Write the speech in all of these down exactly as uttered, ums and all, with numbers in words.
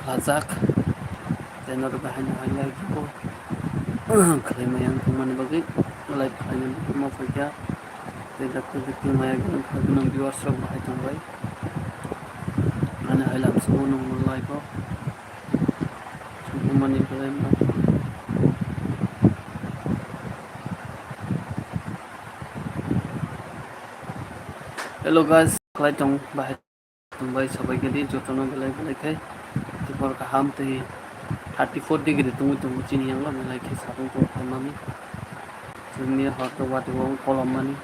Sajak. Tei norok bahai no hai like bo khlai maya wng tongmani bagwi like khlaina ma phaikha. Tei dakti dakti maya gwnang kha gwnang viewers rok bahai tongbai. Ani hai lamsao nwng like o. Songmani belai ma. Hello guys, khlai tong bahai tongbai sabai khe di jotono belai belai khe. Tei hor kaham tei thirty four degree tongwi tongo chini yango belai khe satung tong khaimani. Chini hor to watwi kolom mani.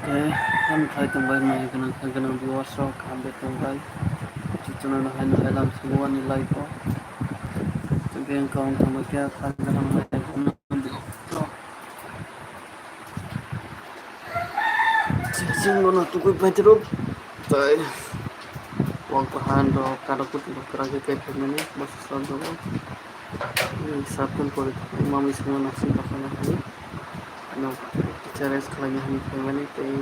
Tei ani khai tongbai mai gwnang khai gwnang viewers rok kaham de tongbai. Chichuna no hai no hai lam sugo ani life o. Tei beng kong tongbai khe khai gwnang mai gwnang. Chichung no tugui pai tro. Tai. Wal pahan do kada kuti bakra ke kai pemeni bos sal do. Sabun pore mami semua nasi bakana hai. Ano challenge khlaina hwnwi phaimani tei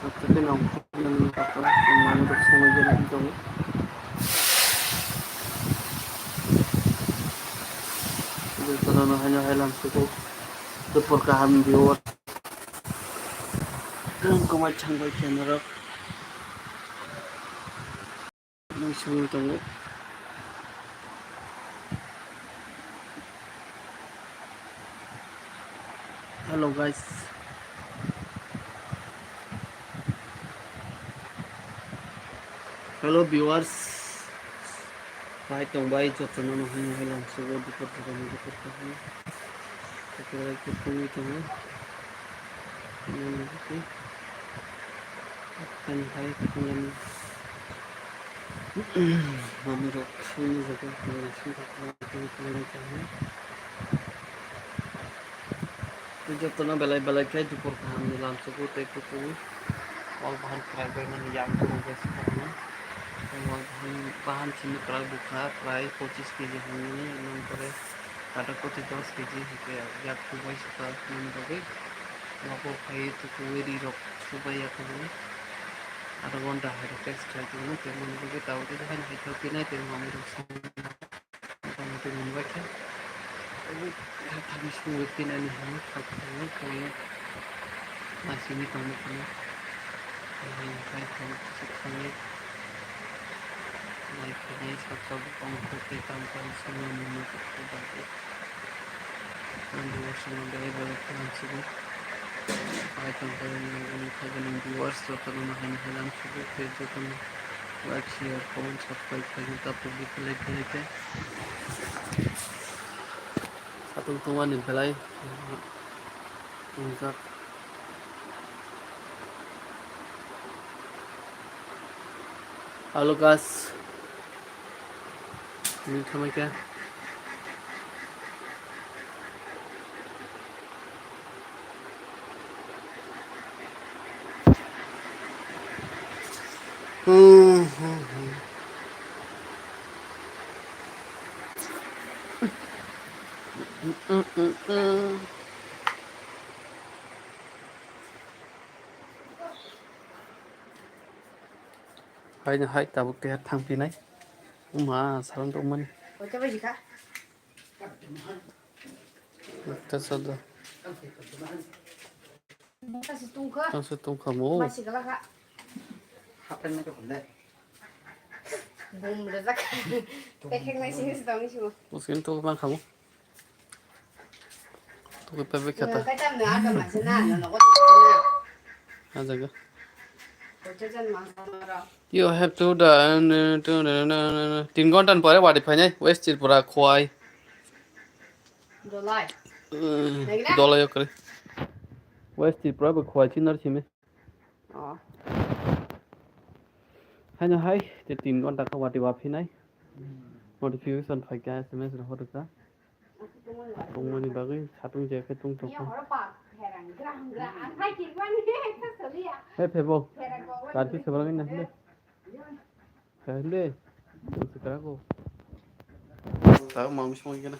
sabtake nang manwi rok songwi gana wng tongo. Jotono no haino hai lam sugo. Dupor kaham viewer. Ang kwmai changbai khe norok. Nung sungwi tongo. Hello guys. Hello viewers. Bai tong bai jotono no hino hino sugo dupor dupor ni dupor dupor. Dupor dupor ni tongo. Nung dupor. Ani hai kungani. Mami rok sini jaga kungani sini jaga kungani kungani kungani. Tei jotono belai belai khe dupor kaham ni lam sugo tei kutung wal bahan kwrak bai mani yang tong bai se kaham. Tei wal bahan, bahan simi kwrak bukha prai pochis kg hinwi nang pore kata koti dos kg hingke yak subai suka nang bagwi nogo phai tukuwi ri rok subai ya khe hwnwi adha ghonta hai rok tei swkang tongmani tei mani bagwi tabuk tei hai hai thok tei nai tei mami rok. Motamoti mwnbai khe. Tei thamni simi tinani hwnwi kha khe tei naisingwi tongwi khe. Tei hai khe swkangwi nai khe nai sak sak bwkang khe tei tam tam swngna mwnwi khe bagwi. Ang bo swngna belai belai khe nang sigo. Bai tong khe nang nang khe nang viewers jotono no hai hai nang sigo tei jotono. Like, share, comment, subscribe khaina ta pogwi khlai khlai khe. Satung tungmani belai wngjak. Hello guys. Ni thamai khe. Haino hai tabuk keha thang phinai. Wngma salam tongmani. Koi ta baji kha? Ekta sada. Tangsa tongkha. Tangsa tongkha mo. Masi gala kha. Bum rajak. Pekek nai sini sitong ni simo. Muskin tongkha mo. Tugui paibai khe ta. Kaitam no ata masa na, no, no, no. Ah jaga. Kocha jan masa na ro. You have to done, uh, to, no, no, no, no, no. Tin ghonta ni pore wadi phainai, West Tripura, Khowai. Dolai. Uh, Naikna? Dolai okre. West Tripura bo Khowai chinar simi. Oh. Haino hai, te tin ghonta kha wati waphinai. Notification phaikha, S M S rok horkha. Tongmani bagwi satung je khe tong tongkha. He phebo. Karpi sebrang ini hinde. He hinde. Tong se kara ko. Ta mami song kena.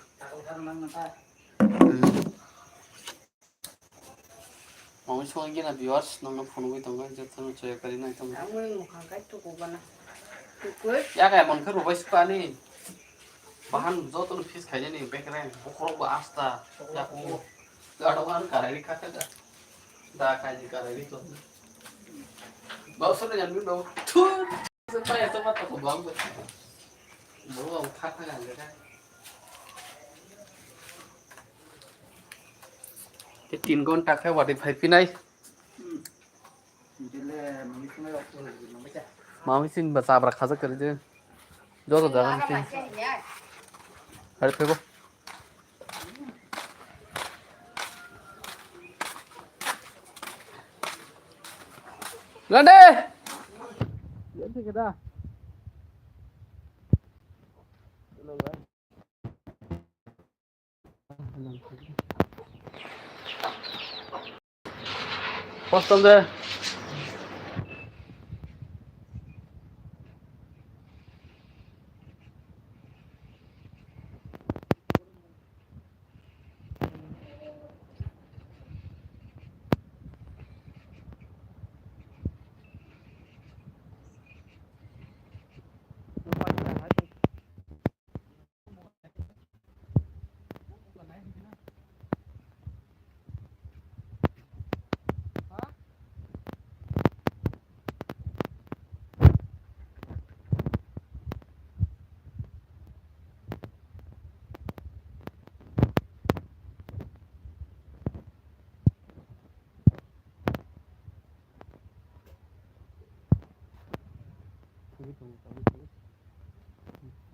Mami songwi gina viewers, nongno phunugwi tongo, jotono choya kari nai tongo. Ang mui mukhang kai tuku gana. Tuku. Ya kaya mon khe rubai sukha ani. Bahan jotono fis khainani bekreng, bokhorok bo asta, yaku. Gado kan karai ri kha kha. Da khai di karai ri to. Bau sore jan bin bau. Thun. Te tin ghonta khe watwi phai phinai. Mami sin ba chabra khajak kari je. Joto jaga ni sin. Hari phaibo. Lande. Lande keda. Postom de.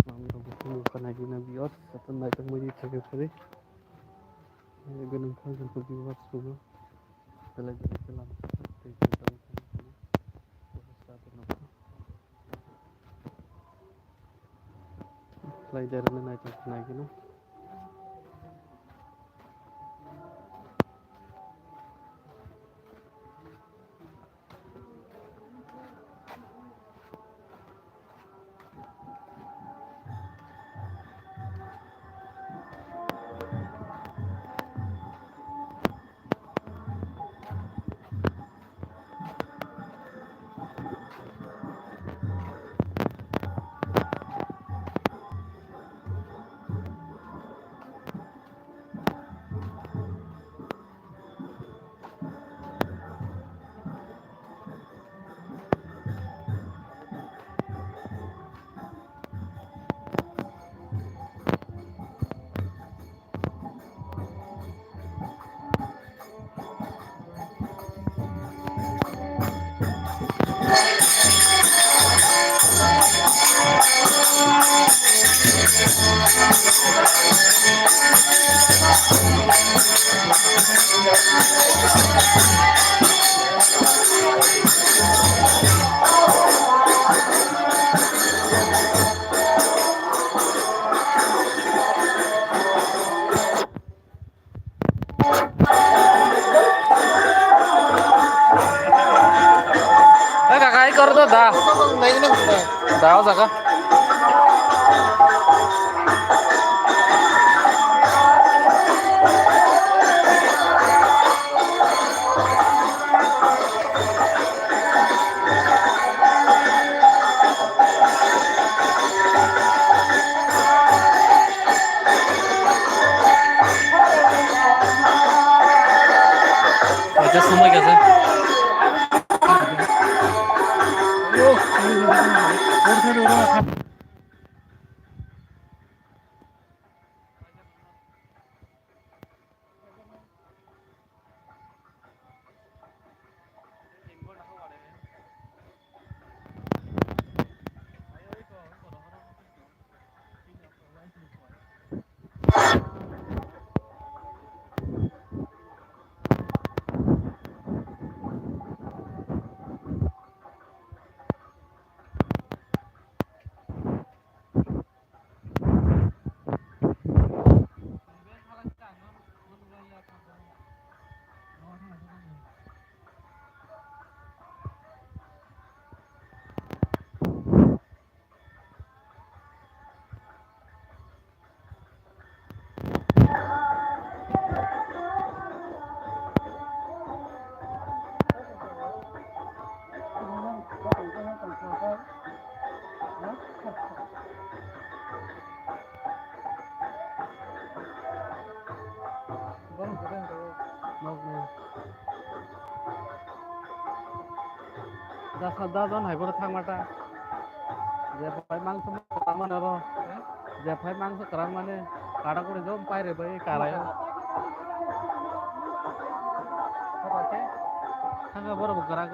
Mami rok bo phungo khna gina biyor, sato naitokmani thangwi phari. Gwnang kha gwnang kha biyor swngo. Belai belai khe lama tei khe tamo thangwi phano. Khlai derani naitok khna gino. Eh, kaka, ai kor to, da. Da, o jaga. Acha, samai gasa. Asa da jon hai boro thangma ta. Je phai mangso kwrang mani oro. Je phai mangso kwrang mani kada kuri jom pai re bai kara yo. Thangma boro bo kwrang.